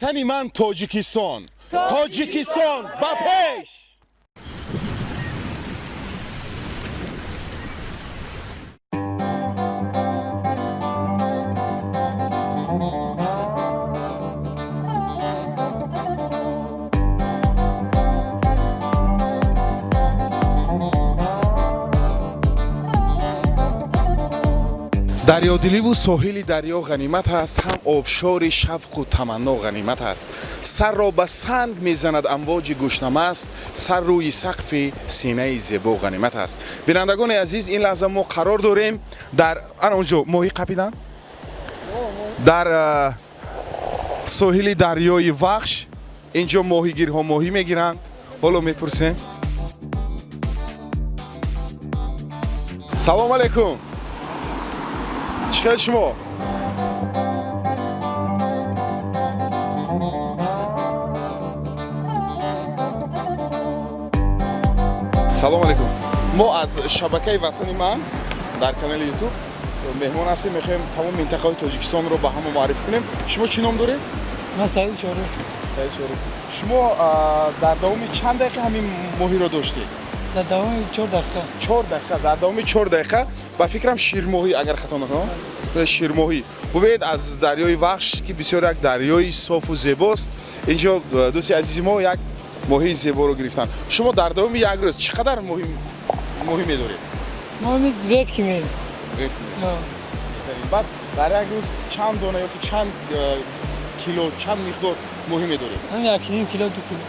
Ватани ман Тоҷикистон, Тоҷикистон ба пеш! Дарёдиливу соҳили дарё ғанимат аст, ҳам обшори шавқу таманно ғанимат аст. Сарро ба санг мезанад амвоҷи гӯшнамаст, сар рӯи сақфи синаи зебо ғанимат аст. Бинандагони азиз, ин лаҳза мо қарор дорем дар ана онҷо моҳӣ қапидан дар соҳили дарёи Вахш. Инҷо моҳигирҳо моҳӣ мегиранд. Ҳоло мепурсем. Салом алейкум, чӣ хел шумо? Салом алейкум, мо аз шабакаи «Ватани ман» дар канали Ютуб меҳмон ҳастем. Мехоҳем тамоми минтақаҳои Тоҷикистонро ба ҳама муаррифӣ кунем. Шумо чӣ ном доред? Ман Саид Чору. Саид Чору. Шумо дар давоми чанд дақиқа ҳамин моҳиро доштед? Дар давоми 4 дақиқа. 4 дақиқа. Дар давоми 4 дақиқа, ба фикрам, ширмоҳӣ, агар хато накунам, ширмоҳӣ. Бубинед, аз дарёи Вахш, ки бисёр як дарёи софу зебост, инҷо дӯсти азизи мо як моҳии зеборо гирифтанд. Шумо дар давоми як рӯз чӣ қадар моҳӣ медоред? Моҳи редки ме. Баъд дар як рӯз чанд дона ёки чанд кило, чанд миқдор моҳӣ медоред? Ҳам 1,5 кило, 2 кило.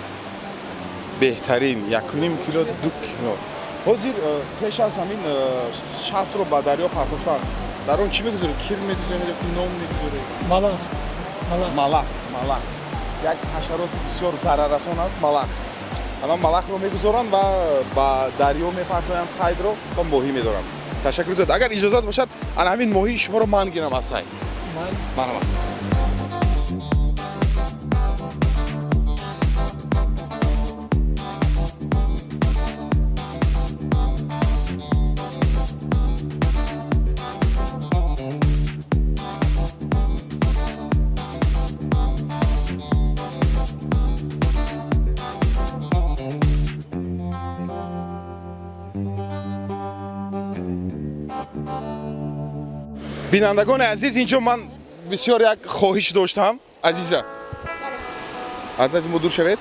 Беҳтарин, 1,5 кило, 2 кило. Ҳозир пеш аз ҳамин шастро ба дарё партофтан дар он чӣ мегузоред? Кир мегузоред ёки ном мегузоред? Малах, малах. Малах. Малах як ҳашароти бисёр зараррасон аст. Малах, ана малахро мегузоранд ва ба дарё мепартоянд сайдро ва моҳӣ медоранд. Ташаккур зиёд. Агар иҷозат бошад, ана ҳамин моҳии шуморо ман гирам аз сайд. Марҳамат. Бинандагони азиз, инҷо ман бисёр як хоҳиш доштам. Азиза, аз назди мо дур шавед.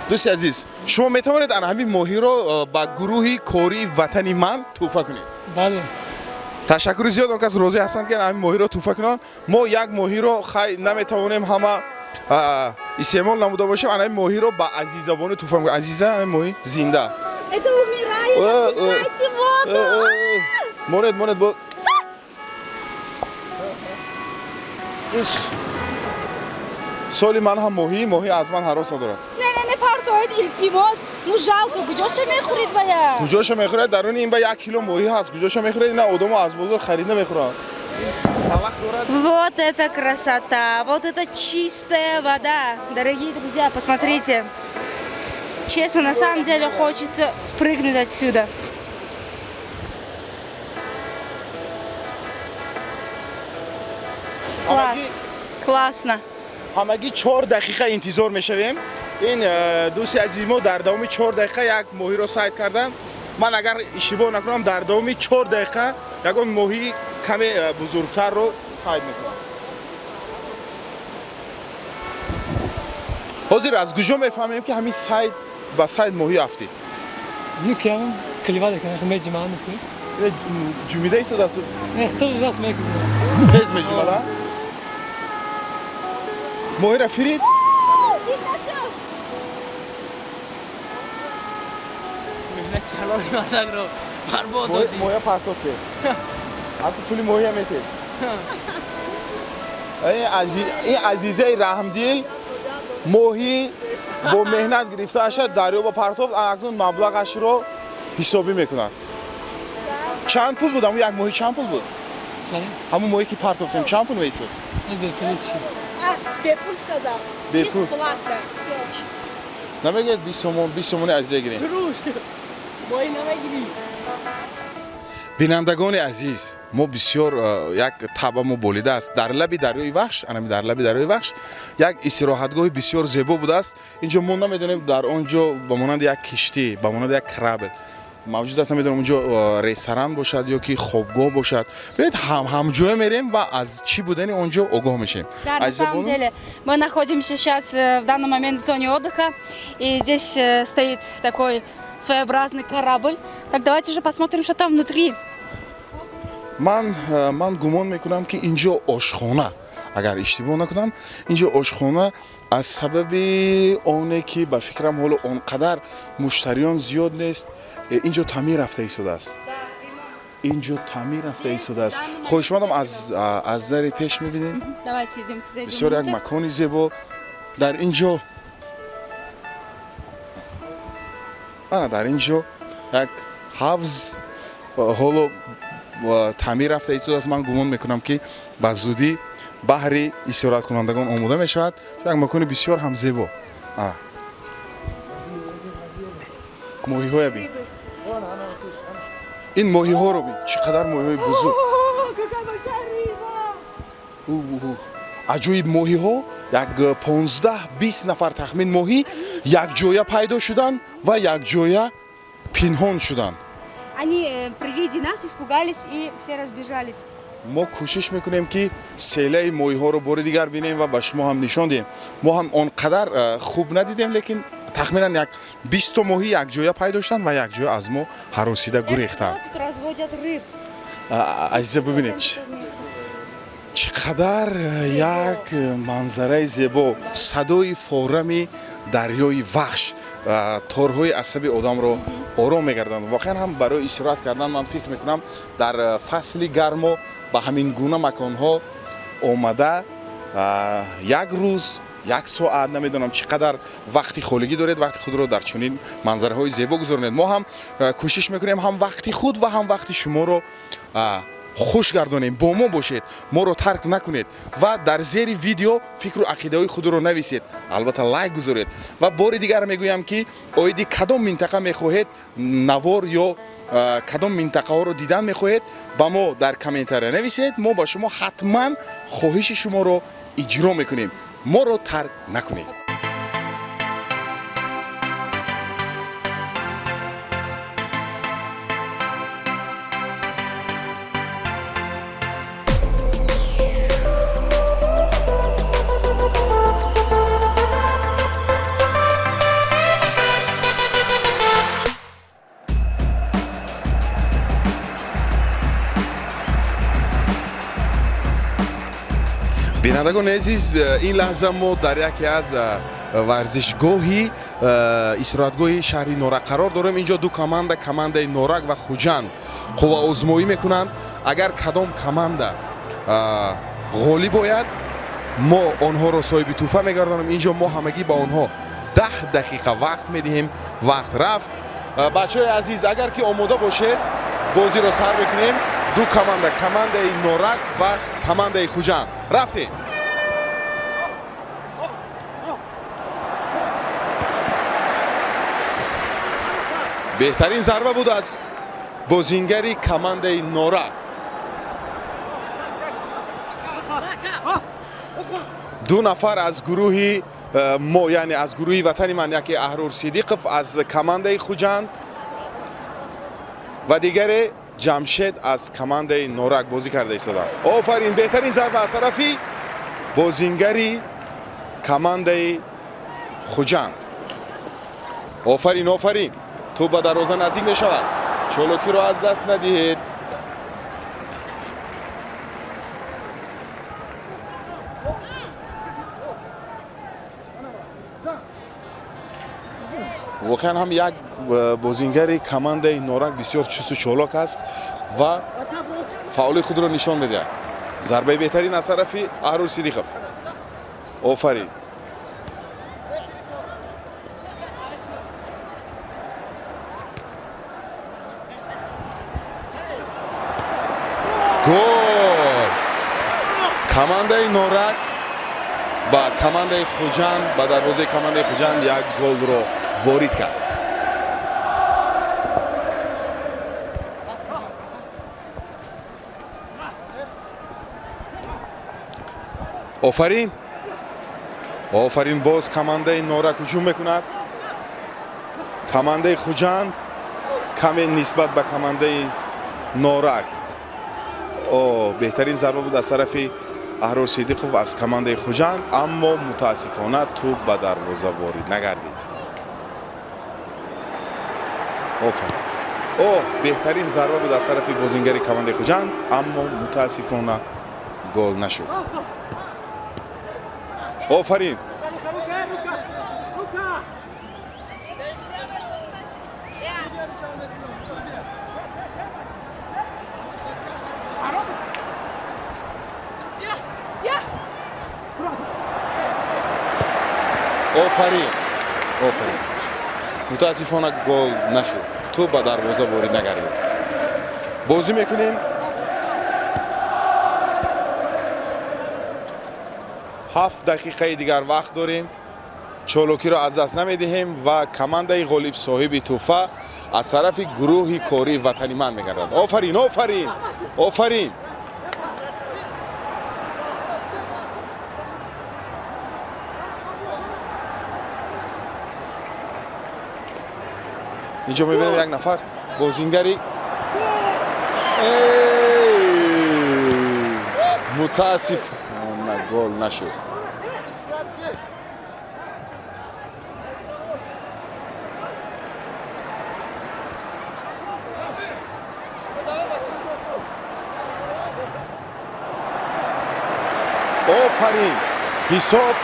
Дӯсти азиз, шумо метавонед ана ҳамин моҳиро ба гурӯҳи кории «Ватани ман» тӯҳфа кунед? Бале. Ташаккури зиёд. Он кас розӣ ҳастанд, ки ана ҳамин моҳиро тӯҳфа кунанд. Мо як моҳиро хай наметавонем ҳама истеъмол намуда бошем. Ана ҳамин моҳиро ба Азизабону тӯҳфа мекунем. Азиза, ҳамин моҳӣ зинда. Это умирает, опускайте воду. Монед, монед, бо ис соли ман ҳам моҳӣ, моҳӣ аз ман ҳарос надорад. Не, не, не партоед, илтимос. Ну жалко, куҷоша мехӯрид вая? Куҷоша мехӯрад? Даруни ин ба 1 кило моҳӣ ҳаст. Куҷоша мехӯрад? Ина одамо аз бозор харида мехӯранд. Талақ дорад. Вот это красота, вот это чистая вода. Дорогие друзья, посмотрите. Честно, на самом деле хочется спрыгнуть отсюда. Класс. Классно. Ҳамагӣ 4 дақиқа интизор мешавем. Ин дӯсти азизи мо дар давоми 4 дақиқа як моҳиро сайд карданд. Ман агар иштибоҳ накунам, дар давоми 4 дақиқа ягон моҳии каме бузургтарро сайд мекунам. Ҳозир аз куҷо мефаҳмем, ки ҳамин сайд ба сайд моҳӣ афтид? Ну кам клевать кана меҷиману ку. Ҷумида истодааст. Нехтар раст мекузна. Тез меҷумада. Моҳира фирид. Зинда шуд. Меҳнати ҳалоли мардакро барбод додӣ. Моҳия партофте, ҳатто пули моҳия метед. Ин азизаи раҳмдил моҳӣ бо меҳнат гирифтааша дарё ба партофт, акнун маблағашро ҳисобӣ мекунад. Чанд пул буд ҳамун як моҳӣ? Чанд пул буд ҳамун моҳӣ, ки партофтем? Чанд пул меисод? Бепул сказал. Бепул. Бесплатно. Всё. Намегӯяд 20 сомон, 20 сомони азиза гирем. Моҳӣ намегирӣ. Бинандагони азиз, мо бисёр як табъамо болида аст. Дар лаби дарёи Вахш, анами дар лаби дарёи Вахш як истироҳатгоҳи бисёр зебо будааст. Инҷо мо намедонем, дар он ҷо ба монанди як киштӣ, ба монанди як корабль мавҷуд аст. Намедонам, онҷо ресторан бошад ё ки хобгоҳ бошад. Биёед, ҳамҷоя мерем ва аз чӣ будани он ҷо огоҳ мешавем. Да, на самом деле мы находимся сейчас в данный момент в зоне отдыха, и здесь стоит такой своеобразный корабль. Так давайте же посмотрим, что там внутри. Ман гумон мекунам, ки инҷо ошхона, агар иштибоҳ накунам, инҷо ошхона, аз сабаби оне ки ба фикрам ҳоло он қадар муштариён зиёд нест. Инҷо таъмир рафта истодааст, инҷо таъмир рафта истодааст. Хоҳишмандам, аз дари пеш мебинем. Бисёр як макони зебо дар инҷо. Ана, дар инҷо як ҳавз ҳоло таъмир рафта истодааст. Ман гумон мекунам, ки ба зудӣ баҳри истироҳаткунандагон омода мешавад. Як макони бисёр ҳам зебо. Моҳиҳоя бин, ин моҳиҳоро бин, чӣ қадар моҳиҳои бузург, аҷоиб моҳиҳо. Як 15-20 нафар тахмин моҳӣ якҷоя пайдо шуданд ва якҷоя пинҳон шуданд. Они при виде нас испугались и все разбежались. Мо кӯшиш мекунем, ки селаи моҳиҳоро бори дигар бинем ва ба шумо ҳам нишон диҳем. Мо ҳам он қадар хуб надидем, лекин тахминан як 20-то моҳӣ якҷоя пайдо шуданд ва якҷоя аз мо ҳаросида гурехтанд. Азиза, бибинед, чӣ қадар як манзараи зебо. Садои форами дарёи Вахш торҳои асаби одамро ором мегарданд. Воқеан ҳам барои истироҳат кардан, ман фикр мекунам, дар фасли гармо ба ҳамин гуна маконҳо омада, як рӯз, як соат, намедонам, чӣ қадар вақти холигӣ доред, вақти худро дар чунин манзараҳои зебо гузаронед. Мо ҳам кӯшиш мекунем, ҳам вақти худ ва ҳам вақти шуморо хуш гардонем. Бо мо бошед, моро тарк накунед ва дар зери видео фикру ақидаҳои худро нависед, албатта лайк гузоред. Ва бори дигар мегӯям, ки оиди кадом минтақа мехоҳед навор ё кадом минтақаҳоро дидан мехоҳед, ба мо дар комментария нависед. Мо ба шумо ҳатман хоҳиши шуморо иҷро мекунем. Моро тарк накунед. Бинандагони азиз, ин лаҳза мо дар яке аз варзишгоҳи истироҳатгоҳи шаҳри Норак қарор дорем. Инҷо ду команда, командаи Норак ва Хуҷанд, қувваозмоӣ мекунанд. Агар кадом команда ғолиб ояд, мо онҳоро соҳиби тӯҳфа мегардонем. Инҷо мо ҳамагӣ ба онҳо 10 дақиқа вақт медиҳем. Вақт рафт. Бачаҳои азиз, агар ки омода бошед, бозиро сар мекунем. Ду команда, командаи Норак ва командаи Хуҷанд. Рафтем. Беҳтарин зарба буд аз бозингари командаи Норак. Ду нафар аз гурӯҳи мо, яъне аз гурӯҳи ватани ман, яке Аҳрор Сидиқов аз командаи Хуҷанд ва дигаре Ҷамшед аз командаи Норак бозӣ карда истоданд. Офарин, беҳтарин зарба аз тарафи бозингари командаи Хуҷанд. Офарин, офарин. Тӯб ба дарвоза наздик мешавад. Чолокиро аз даст надиҳед. Воқеан ҳам як бозингари командаи Норак бисёр чусту чолок аст ва фаъоли худро нишон медиҳад. Зарбаи беҳтарин аз тарафи Аҳрор Сидиқов. Офарин. Гол! Командаи Норак ба командаи Хуҷанд, ба дарвозаи командаи Хуҷанд як голро ворид кард. Офарин, офарин, боз командаи Норак ҳуҷум мекунад. Командаи Хуҷанд каме нисбат ба командаи Норак. О, беҳтарин зарба буд аз тарафи Аҳрор Сидиқов аз командаи Хуҷанд, аммо мутаассифона тӯб ба дарвоза ворид нагардид. Офарин. О, беҳтарин зарба буд аз тарафи бозингари командаи Хуҷанд, аммо мутаассифона гол нашуд. Офарин. Офарин, офарин. Мутаассифона гол нашуд. Тӯб ба дарвоза ворид нагардид. Бозӣ мекунем. 7 дақиқаи дигар вақт дорем. Чолокиро аз даст намедиҳем ва командаи ғолиб соҳиби тӯҳфа аз тарафи гурӯҳи кории ватани ман мегардад. Офарин, офарин, офарин. Инҷо мебинем як нафар бозингари мутаассифона гол нашуд. Офарин, ҳисоб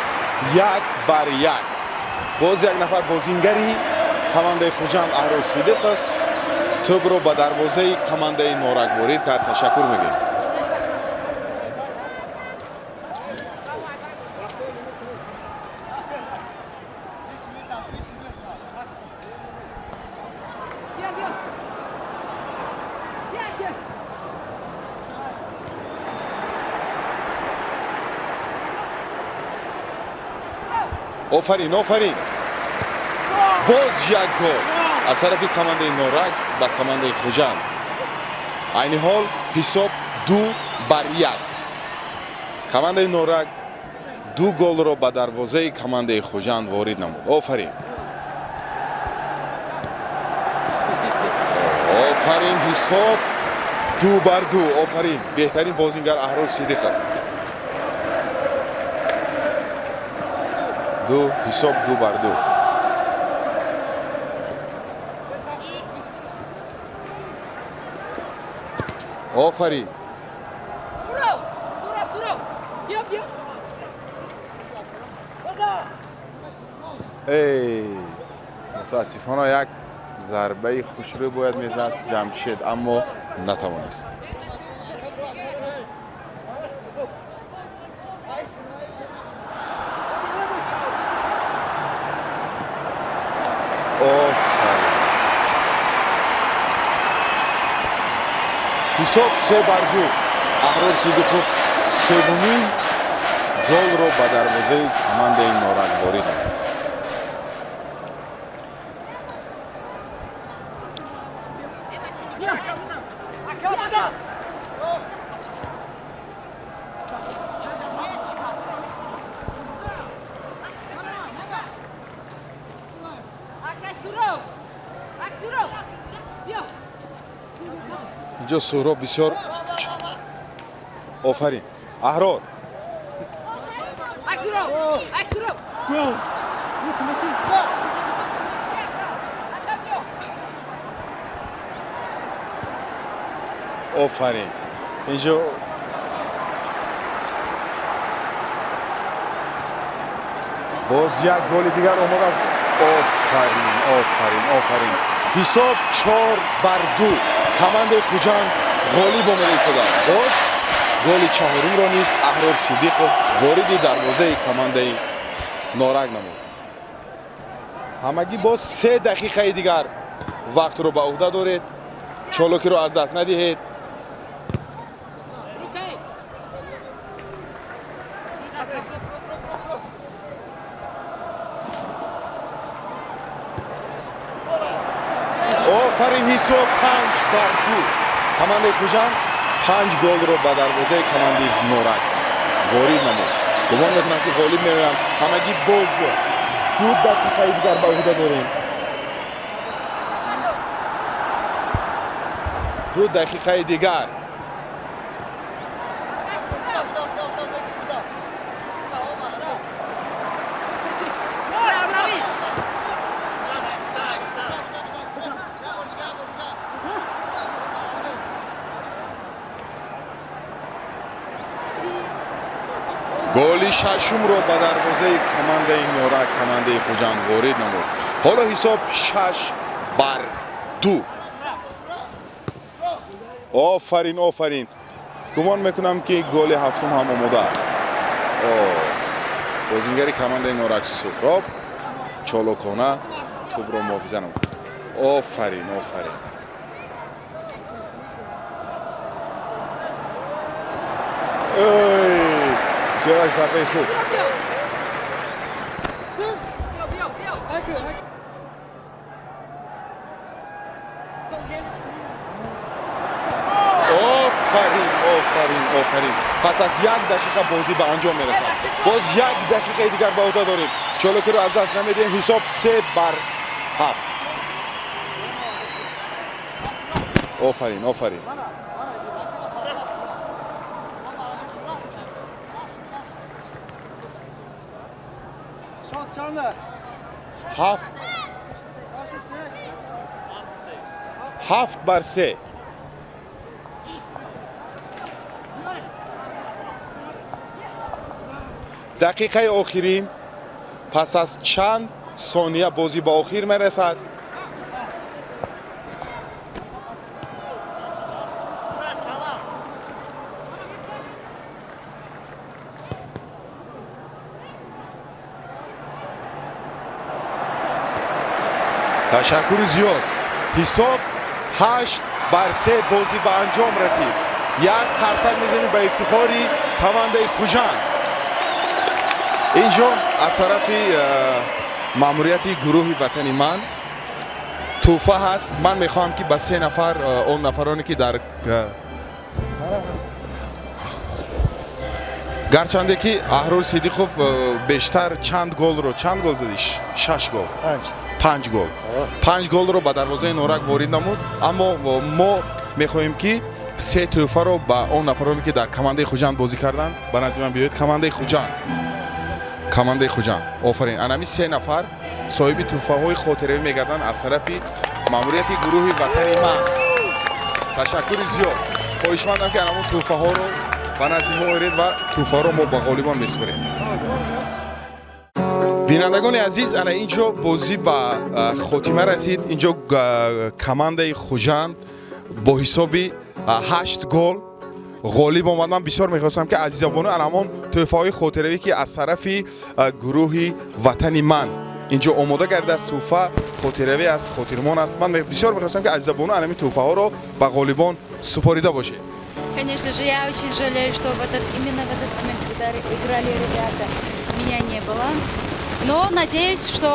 1-1. Боз як нафар бозингари командаи Хуҷанд Аҳрор Сидиқов тӯбро ба дарвозаи командаи Норак ворид кард. Ташаккур мегӯем. Офарин, офарин. Боз як гол аз тарафи командаи Норак ба командаи Хуҷанд. Айни ҳол ҳисоб 2-1. Командаи Норак 2 голро ба дарвозаи командаи Хуҷанд ворид намуд. Офарин. Офарин, ҳисоб 2-2. Офарин, беҳтарин бозингар Аҳрор Сидиқов. Ҳисоб 2-2. Офарин. Эй, мутаассифона як зарбаи хушрӯ бояд мезад Ҷамшед, аммо натавонист. Офарин. Ҳисоб 3-2. Аҳрор Сидиқов севумин голро ба дарвозаи командаи Норак ворид намуд. Инҷо Суҳроб бисёр. Офарин, Аҳрор. Офарин. Инҷо боз як голи дигар омад аз. Офарин, офарин, офарин. Ҳисоб 4-2. Командаи Хуҷанд ғолиб омада истодааст. Боз голи чаҳорумро низ Аҳрор Сидиқов вориди дарвозаи командаи Норак намуд. Ҳамагӣ боз 3 дақиқаи дигар вақтро ба уҳда доред. Чолокиро аз даст надиҳед. Офарин, ҳисоб 5-2. Командаи Хуҷанд 5 голро ба дарвозаи командаи Норак ворид намуд. Гумон мекунам, ки ғолиб меоянд. Ҳамагӣ боз 2 дақиқаи дигар ба уҳда дорем. 2 дақиқаи дигар. Голи шашумро ба дарвозаи командаи Норак, командаи Хуҷанд ворид намуд. Ҳоло ҳисоб 6-2. Офарин, офарин. Гумон мекунам, ки голи ҳафтум ҳам омода аст. Бозингари командаи Норак Суҳроб чолокона тӯбро муҳофиза намуд. Офарин, офарин. Бисёр як зарбаи хуб. Офарин, офарин, офарин. Пас аз 1 дақиқа бозӣ ба анҷом мерасад. Боз 1 дақиқаи дигар ба уҳда дорем. Чолокиро аз даст намедиҳем. Ҳисоб 3-7. Офарин, офарин. 7-3. Дақиқаи охирин пас аз чанд сония бозӣ ба охир мерасад. Ташаккури зиёд. Ҳисоб 8-3 бозӣ ба анҷом расид. Як қарсак мезанем ба ифтихори командаи Хуҷанд. Инҷо аз тарафи маъмурияти гурӯҳи Ватани ман тӯҳфа ҳаст. Ман мехоҳам, ки ба 3 нафар, он нафароне ки дар гарчанде ки Аҳрор Сидиқов бештар чанд голро, чанд гол задӣ? 6 гол. 5 гол. 5 голро ба дарвозаи Норак ворид намуд, аммо мо мехоҳем, ки 3 тӯҳфаро ба он нафароне, ки дар командаи Хуҷанд бозӣ карданд, ба назди ман биёед. Командаи Хуҷанд. Командаи Хуҷанд. Офарин. Анами 3 нафар соҳиби тӯҳфаҳои хотиравӣ мегарданд аз тарафи маъмурияти гурӯҳи Ватани ман. Ташаккури зиёд. Хоҳишмандам, ки анамон тӯҳфаҳоро ба назди мо оред ва тӯҳфаҳоро мо ба ғолибон месупорем. Бинандагони азиз, ана инҷо бозӣ ба хотима расид. Инҷо командаи Хуҷанд бо ҳисоби 8 гол ғолиб омад. Ман бисёр мехостам, ки азизабону анамон тӯҳфаҳои хотиравӣ, ки аз тарафи гурӯҳи Ватани ман инҷо омода гардидааст, тӯҳфа хотиравӣ аст, хотирмон аст. Ман бисёр мехостам, ки азизабону анами тӯҳфаҳоро ба ғолибон супорида бошед. Конечно же, я очень жалею, что именно в этот момент, когда играли ребята, меня не было. Но надеюсь, что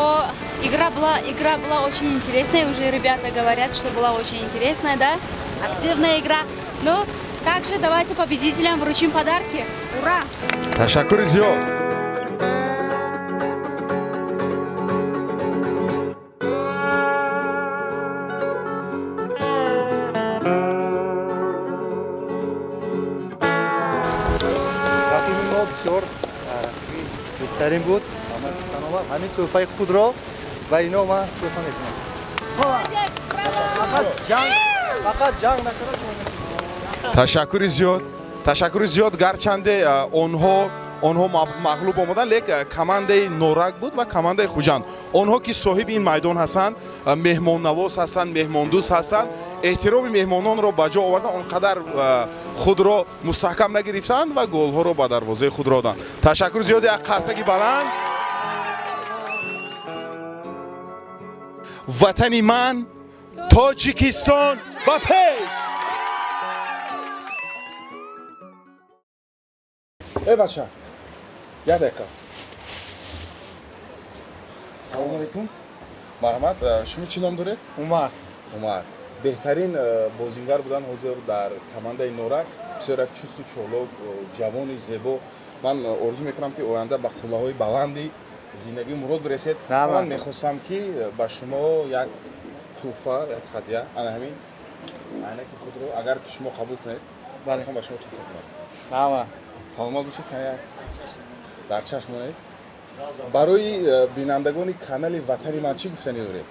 игра была очень интересная. Уже ребята говорят, что была очень интересная, да? Активная игра. Но также давайте победителям вручим подарки. Ура! Ташаккури зиёд. Рақиби мо бисёр рақиби беҳтарин буд. Ҳамин тӯҳфаи худро ба ино ман тӯҳфа мекунам. Фақат ҷанг накарда. Ташаккури зиёд. Ташаккури зиёд. Гарчанде онҳо мағлуб омаданд, лек командаи Норак буд ва командаи Хуҷанд. Онҳо ки соҳиби ин майдон ҳастанд, меҳмоннавоз ҳастанд, меҳмондӯст ҳастанд, эҳтироми меҳмононро ба ҷо овардан, он қадар худро мустаҳкам нагирифтанд ва голҳоро ба дарвозаи худ роданд. Ташаккури зиёд, як қарсаки баланд. Ватани ман Тоҷикистон ба пеш! Эй бача, як дақиқа. Салому алейкум. Марҳамат, шумо чӣ ном доред? Умар. Умар. Беҳтарин бозингар будан ҳозир дар командаи Норак, бисёр як чусту чолок, ҷавони зебо. Ман орзу мекунам, ки оянда ба қуллаҳои баланди зиндагӣ мурод биресед. Раҳмат. Ман мехостам, ки ба шумо як тӯҳфа, як ҳадя, ана ҳамин айнаки худро, агар ки шумо қабул кунед, Бале. мехоҳам ба шумо тӯҳфа кунам. Раҳмат. Саломат бошед, як дар чашм монед. Барои бинандагони канали Ватани ман чӣ гуфтанӣ доред?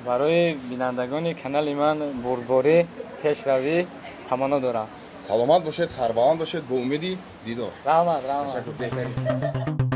Барои бинандагони канали ман бурдборӣ, пешравӣ таманно дорам. Саломат бошед, сарбаланд бошед, бо умеди дидор. Раҳмат, раҳмат. Ташаккур, беҳтарин.